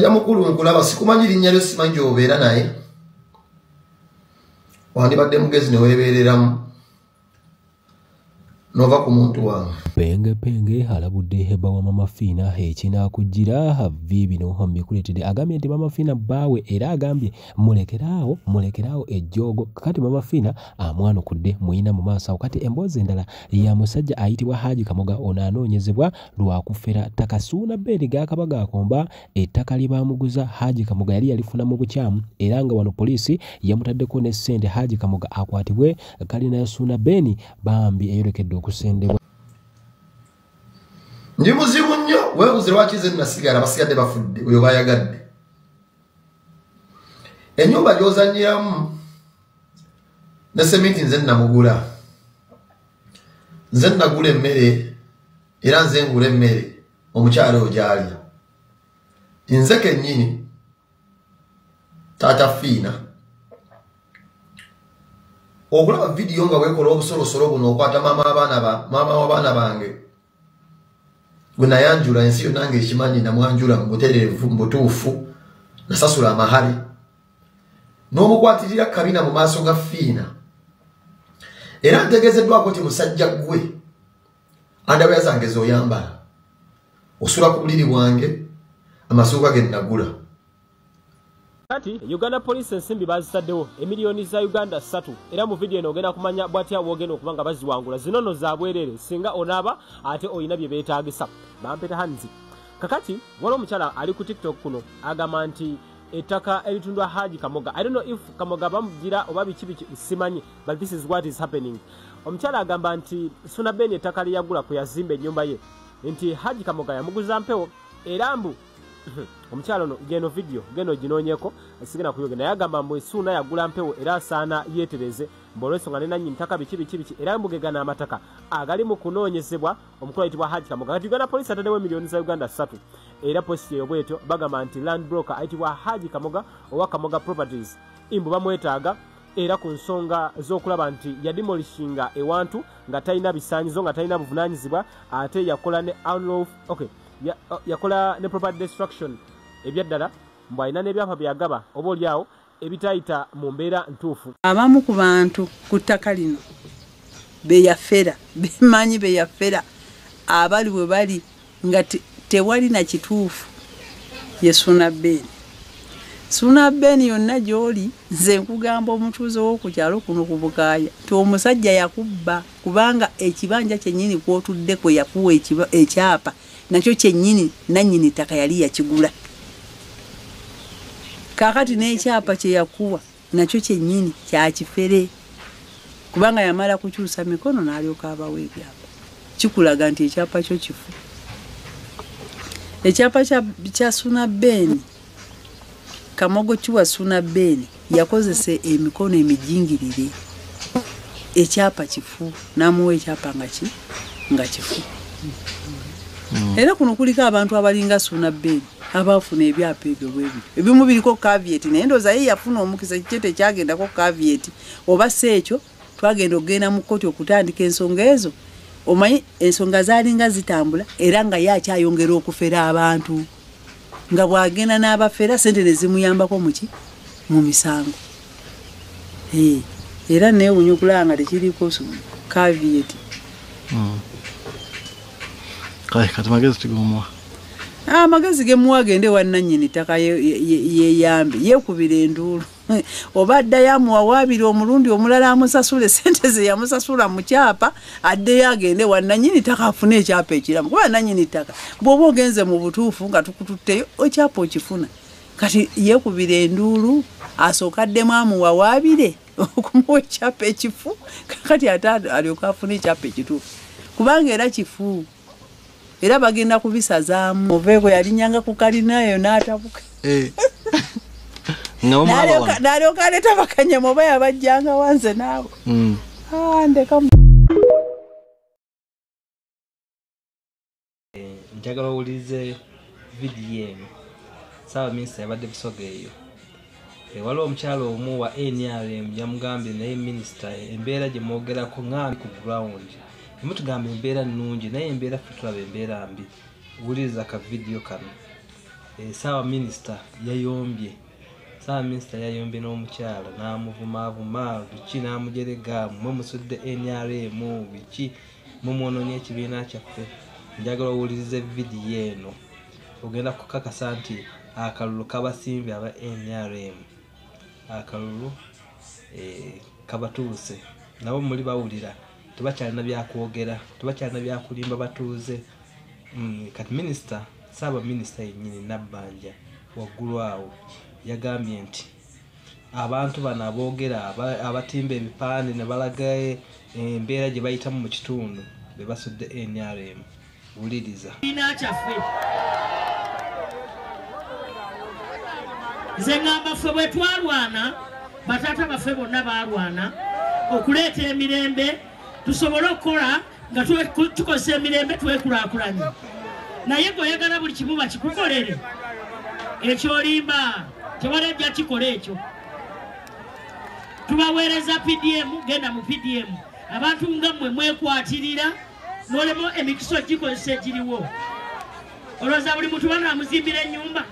Musajja mukulu nkulaba, sikumanyi linnya lyo, simanyi gy'obeera, naye wandibadde mugezi ne weebeereramu nova ku muntu wange. Penge Penge alabudde bba wa Mama Fiina ekinaakujjira bino mbikuleetedde. Agambye nti Mama Fiina bbaawe, era agambye mulekeraawo, mulekeraawo ejjoogo. Kati Mama Fiina amwanukudde muyina mu maaso awo. Kati emboozi endala ya musajja ayitibwa Haji Kamoga, ono anoonyezebwa lwa kufera ttaka. Suuna Ben gaakaba gaakomba ettaka lye baamuguza. Haji Kamoga yali yalifuna mu bukyamu, era nga wano poliisi yamutaddeko ne ssente Haji Kamoga akwatibwe. Kalina ya Suuna Ben bambi eyolekedde okusendebwa. Ndi muzibu nnyo, weebuze lwaki nze nasigala, basigadde bafudde, oyo bayagadde. Ennyumba gy'ozannyiramu ne seminti nze namugula, nze nagula emmere, era nze ngula emmere omukyala oyo gy'alya. Nze kennyini taata Fiina. Okulaba vidiyo nga weekola obusolosolo buno okwata maama w'abaana bange gwe nayanjula, ensi yonna ng'ekimanyi namwanjula mu butereevu, mu butuufu, nasasula amahale, n'omukwatirira kabina mu maaso ga Fiina. Era ntegeezeddwako nti musajja ggwe underwear zange z'oyambala, osula ku buliri bwange, amasuuka ge nagula. Kati Uganda Police ensimbi bazitaddewo emiliyoni za Uganda 3, era mu vidiyo eno ogenda kumanya bw'atya w'ogenda okuba nga baziwangula. Zino nno za bwereere singa onaaba ate olina bye beetaagisa. Bampeta Hanzi. Kakati waliwo omukyala ali ku TikTok kuno agamba nti ettaka eritundwa Haji Kamoga, I don't know if Kamoga bamugira oba biki biki simanyi, but this is what is happening. Omukyala agamba nti Suuna Ben ettaka lye yagula kwe yazimba ennyumba ye, nti Haji Kamoga yamuguza mpewo, era mbu omukyala ono geno video geno ginoonyeko sigenda kuyogera, naye agamba mbu Suuna yagula mpewo era asaana yeetereze, mbu olw'ensonga ne nannyini ttaka biki biki biki, era mbu ge gano amataka agali mu kunoonyezebwa omukulu ayitibwa Haji Kamoga. Kati Uganda Police ataddewo emiliyoni za Uganda 3, era post eyo bwetyo bagamba nti land broker ayitibwa Haji Kamoga owa Kamoga Properties mbu bamwetaaga, era ku nsonga z'okulaba nti yademolishinga ewantu nga talina bisaanyizo, nga talina buvunaanyizibwa, ate yakola ne unlawful, okay, yakola ne property destruction ebyaddala, mbu alina n'ebyapa byagaba oba oliawo ebitayita mu mbeera ntuufu. Abamu ku bantu ku ttaka lino beyafera, bemanyi beyafera, abali we bali nga tewali na kituufu ye Suuna Ben. Suuna Ben yonna gy'oli, nze nkugamba omutuuze w'oku kyalo kuno ku Bukaaya nti omusajja yakubba, kubanga ekibanja kyennyini kw'otudde kwe yakuwa ekyapa nakyo kyennyini nannyini ttaka yali yakigula. Kaakati n'ekyapa kye yakuwa nakyo kyennyini kyakifere, kubanga yamala kukyusa mikono n'alyoka abawa ebyapa. Kikulaga nti ekyapa kyo kifu. Ekyapa kya Suuna Ben, Kamogo kiwa Suuna Ben yakozesa emikono emijingirire, ekyapa kifu, n'amuwa ekyapa nga kifu. Era kuno kuliko abantu abalinga Suuna Ben abaafuna ebyapa ebyo bwebyo, ebimu biriko caveat, naye ndowooza ye yafuna omukisa kikye tekyagendako caveat, oba si ekyo twagenda okugenda mu kkooti okutandika ensonga ezo. Omanyi ensonga zaalinga zitambula, era nga ye akyayongera okufera abantu, nga bw'agenda n'abafera ssente ne zimuyambako muki mu misango. Era neewuunya okulaba nga tekiriko caveat. Kale kati magezi tigomuwa. Amagezi gemuwa agende wa nannyini ttaka yeeyambe, yeekubira enduulu, oba addayo amuwawaabire omulundi omulala amusasule ssente ze yamusasula mu kyapa, addeyo agende wa nannyini ttaka afune ekyapa ekiramu, kuba nannyini ttaka bw'oba ogenze mu butuufu nga tukututteyo ekyapa okifuna. Kati yeekubira enduulu asooka addemu amuwawaabire okumuwa ekyapa ekifu, kakati ate alyoke afune ekyapa ekituufu, kubanga era kifu, era bagenda kubisazaamu. Oveeko yalinnyanga ku kalina eyo n'atabuka, n'alyoka aleeta bakanyama oba yabajjanga wanze naabo. Ndeka. Njagala owulirize vidiyo eno. Ssaabaminisita yabadde Busoga eyo. Waliwo omukyala omu wa NRM yamugambye, naye minisita, embeera gye mwogerako nga ku ground emutugamba embeera nnungi, naye embeera ffe tulaba embeera mbi. Wuliriza ka vidiyo kano. Ssaabaminisita yayombye. Ssaabaminisita yayombye n'omukyala n'amuvumaavuma biki n'amujerega, mmwe musudde NRM biki, mmwe mwonoonye ekibiina kyaffe. Njagala owulirize vidiyo eno, ogenda kukakasa nti akalulu kabasimbye aba NRM, akalulu kabatuuse. Nabo muli bawulira tebakyalina byakwogera, tebakyalina byakulimba batuuze. Kati minisita, ssaabaminisita yennyini Nabbanja waggulu awo yagambye nti abantu bano aboogera abatimba ebipande ne balaga embeera gye bayitamu mu kitundu be basudde NRM. Wuliriza. Nze ngamba ffe bwe twalwana, bataata baffe bonna baalwana okuleeta emirembe tusobole okukola nga tukozesa emirembe twekulaakulanye. Naye gweoyagala buli kimu bakikukolere, ekyolimba tewali ajja kikola ekyo. Tubaweereza PDM, genda mu PDM. Abantu nga mmwe mwekwatirira n'olemu emikisa gikozesa egiriwo. Olowooza buli muntu banaamuzimbira ennyumba?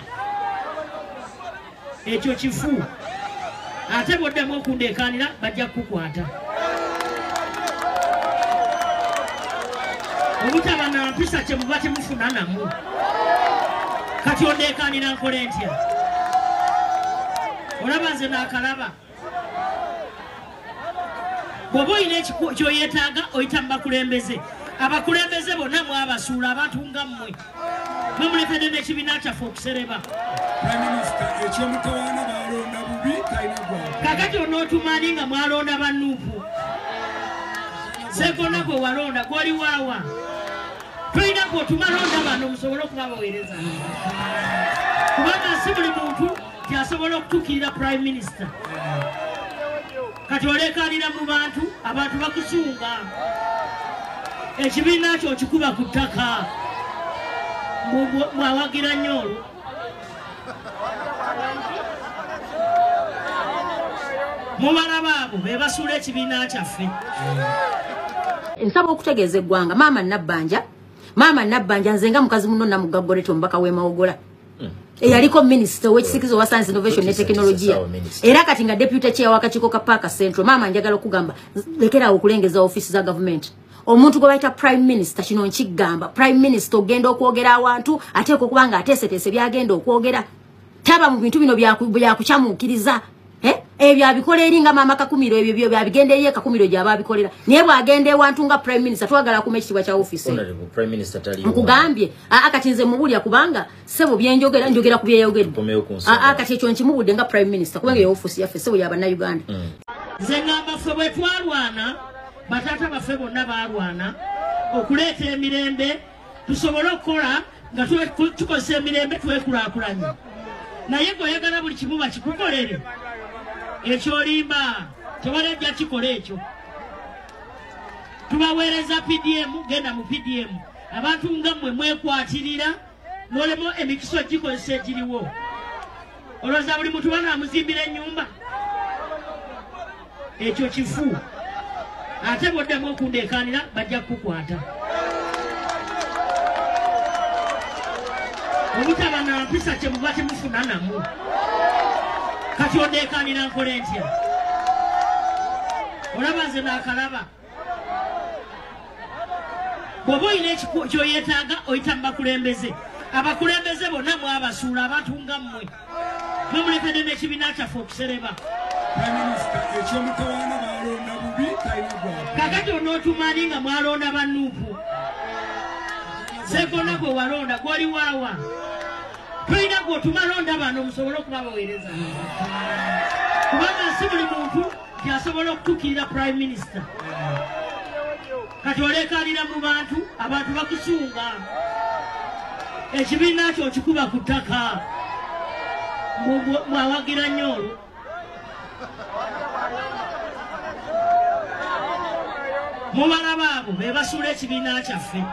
Ekyo kifu. Ate bw'oddamu okundeekaanira bajja kukukwata. Obutaba na mpisa kye muba temufuna namu. Kati ondeekaanira nkole ntya? Olaba nze naakalaba. Bw'oba olina ky'oyeetaaga oyita mu bakulembeze. Abakulembeze bonna mwabasuula abantu nga mmwe. Mwe mulekedde n'ekibiina kyaffe okusereba. Kakati onootumaani nga mwalonda bannuupu. Ssekona gwe walonda gw'oli waawa. Tolina gw'otumalonda bano musobole okubabaweereza. Kubanga si buli muntu kyasobola okutuukirira Prime Minister. Kati oleekaanira mu bantu, abantu bakusunga. Ekibiina kyo okikuba ku ttaka. Mwawagira nnyo olwo. Mubalaba abo be basuula ekibiina kyaffe. Nsaba okutegeeza eggwanga, maama Nabbanja nze nga mukazi muno Namugaggoleeta omubaka w'e Mawogola eyaliko minisita ow'ekisikizo wa Science, Innovation ne Technology, era kati nga deputy chair w'akakiiko ka Paaka Central. Maama njagala okugamba, lekeraawo okulengeza ofiisi za gavumenti. Omuntu gwe bayita Prime Minister, kino nkigamba, Prime Minister ogenda okwogera awantu ateekwa okuba nga ateeseteese byagenda okwogera. Taba mu bintu bino byakucamuukiriza. Ebyo abikola eri nga maama Kakumiro, ebyo byabigenda eri Kakumiro gy'aba abikolera. Naye bw'agenda ewantu nga Prime Minister twagala akuuma ekitiibwa kya ofiisi. Nkugambye kati nze mubulya kubanga ssebo byenjogera njogera ku byeyogedde. Kati ekyo nkimubudde nga Prime Minister kubanga ye ofiisi yaffe ssebo ya Bannayuganda. Nze ngamba ffe bwe twalwana, bataata baffe bonna baalwana okuleeta emirembe tusobole okukola nga tukozesa emirembe twekulaakulanye. Naye gweoyagala buli kimu bakikukolere, ekyolimba tewali ajja kikola ekyo. Tubaweereza PDM, genda mu PDM. Abantu nga mmwe mwekwatirira n'olemu emikisa gikozesa egiriwo. Olowooza buli muntu banaamuzimbira ennyumba? Ekyo kifu. Ate bw'oddamu okundeekaanira bajja kukukwata. Obutaba na mpisa kye muba temufuna namu. Kati ondeekaanira nkole ntya? Olaba nze naakalaba. Bw'oba olina ky'oyeetaaga oyita mu bakulembeze. Abakulembeze bonna mwabasuula abantu nga mmwe. Mwe mulekedde n'ekibiina kyaffe okusereba. Kakati onootumaani nga mwalonda bannuupu. Ssekona gwe walonda gw'oli waawa. Tolina gw'otumalonda bano musobole okubabaweereza. Kubanga si buli muntu kyasobola okutuukirira Prime Minister. Kati oleekaanira mu bantu, abantu bakusunga. Ekibiina kyo okikuba ku ttaka. Mwawagira nnyo olwo. Mubalaba abo be basuula ekibiina kyaffe.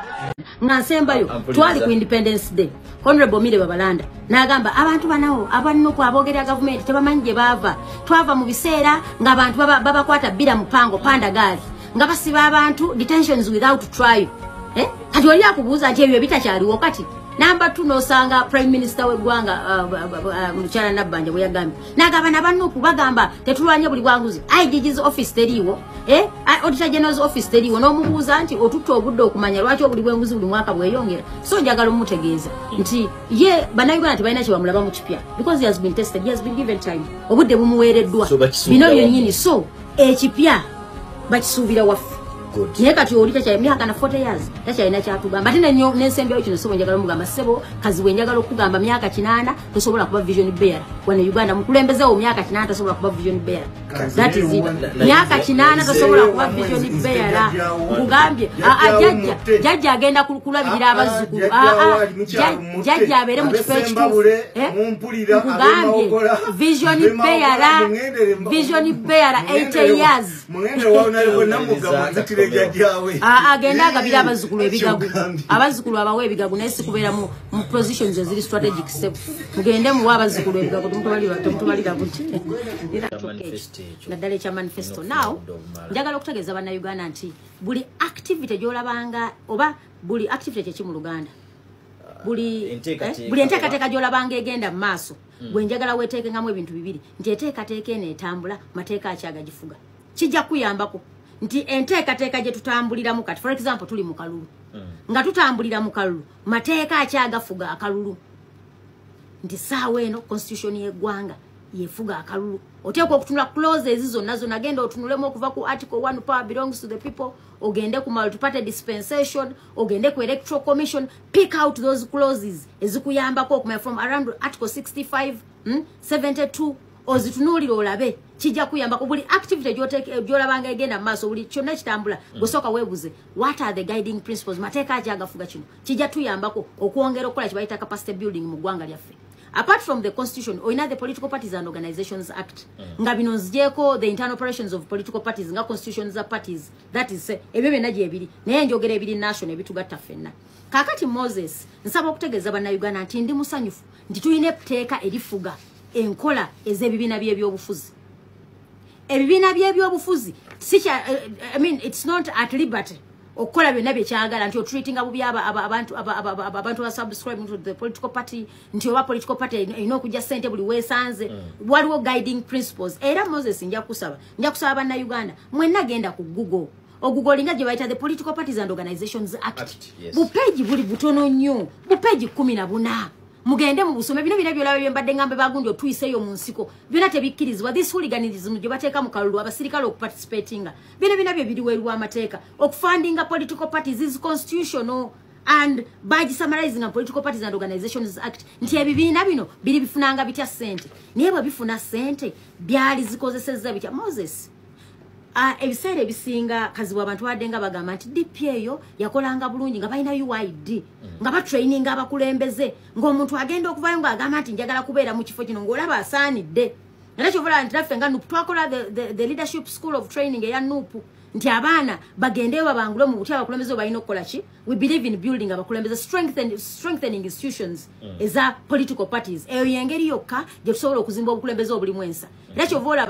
Nga nsembayo twali ku Independence Day, Honorable Mire Babalanda n'agamba abantu banawo abannuku aboogerera gavumenti tebamanyi gye baava. Twava mu biseera ng'abantu babakwata bbira mupango pandagaali, nga basiba abantu detentions without trial. Kati oli akubuuza nti ebyo bitakyaliwo kati. Namba 2 nosanga prime minister w'eggwanga Mukyala Nabbanja bwe yagambye n'agamba n'abanuupu bagamba tetulwanye buli bwanguzi. IGG's office teriiwo, Auditor General's office teriiwo, n'omubuuza nti otutta obudde okumanya lwaki obuli bw'enguzi buli mwaka bweyongera. So njagala omutegeeza nti ye bannayuganda tebalina kye bamulaba mu kipya because he has been tested, he has been given time, obudde bumuweereddwa bino byennyini. So ekipya bakisuubira waffe. Naye kati oli takyali myaka na 40 years takyalina kyatugamba. Ate n'ensembyayo kino ssebo njagala omugamba, ssebo Kazibwe njagala okugamba myaka 8 tosobola kuba vision bearer wano Uganda. Mukulembezewo myaka 8 tosobola kuba vision bearer. That is it. Myaka 8 tosobola kuba vision bearer. Nkugambye jjajja agenda kulabirira abazzukulu. Jjajja abeere mu kifo ekituufu. Nkugambye vision bearer, vision bearer 80 years. Agenda agabira abazzukulu ebigagu, abazzukulu abawe ebigagu, naye si kubeera mu positions eziri strategic step. Mugende muwe abazzukulu ebigagu, temutubalira buti naddala ekya manifesto. Now njagala okutegeeza bannayuganda nti buli activity gy'olabanga oba buli activity kyeki mu Luganda, buli enteekateeka gy'olabanga egenda mu maaso, bwe njagala weeteekengamu ebintu bibiri nti enteekateeka eno etambula mateeka akyagagifuga. Kijja kuyambako nti enteekateeka gye tutambuliramu kati, for example tuli mu kalulu, nga tutambulira mu kalulu mateeka akyagafuga akalulu, nti saawa eno constitution y'eggwanga yefuga akalulu. Oteekwa okutunula clauses zonna zonna, genda otunulemu okuva ku article 1 power belongs to the people, ogende ku multi-party dispensation, ogende ku electoral commission, pick out those clauses ezikuyambako okumanya from around article 65 72 ozitunuulire olabe, kijja kuyambako buli activity gy'olabanga egenda mu maaso, buli kyonna ekitambula gwe weebuze what are the guiding principles, mateeka ki agafuga kino. Kijja tuyambako okwongera okukola kye bayita capacity building mu ggwanga lyaffe. Apart from the constitution, oyina the Political Parties and Organizations Act, nga bino nzigyeko the internal operations of political parties nga constitutions za parties, that is ebyo byonna gyebiri, naye njogera ebiri national ebitugatta ffenna. Kaakati Moses, nsaba okutegeeza bannayuganda nti ndi musanyufu nti tulina etteeka erifuga enkola ez'ebibiina by'ebyobufuzi. Ebibiina by'ebyobufuzi I mean it's not at liberty okukola byonna byekyagala nti otreatinga bubi abantu ba subscribing to the political party, nti oba political party erina okujja ssente buli weesanze. Waliwo guiding principles. Era Moses nja kusaba bannayuganda mwenna genda ku Google ogugolinga gye bayita the Political Parties and Organizations Act. Bupeegi buli butono nnyo, bupeegi 14. Mugende mu busome bino bino byolaba byembadde ngambe bagundi otuyiseeyo mu nsiko byonna tebikkirizibwa. This hooliganism gye bateeka mu kalulu abasirikale okuparticipatinga, bino bino bye biriweerwa amateeka. Okufundinga political parties is constitutional and bagisummarizing Political Parties and Organizations Act nti ebibiina bino biri bifunanga bitya ssente, naye bwe bifuna ssente byali zikozesezza bitya. Moses, ebiseera ebisinga Kazibwe abantu badde nga bagamba nti DP eyo yakolanga bulungi nga balina UID, nga batraininga abakulembeze, ng'omuntu agenda okuvayo ng'agamba nti njagala kubeera mu kifo kino ng'olaba asaanidde. Era kyova nti naffe nga NUP twakola the leadership school of training eya NUP nti abaana bagendeyo babangule mu butya abakulembeze balina okukola ki. We believe in building abakulembeze, strengthening institutions eza political parties. Eyo yengeri yokka gye tusobola okuzimba obukulembeze obulimu ensa. Era kyova olaba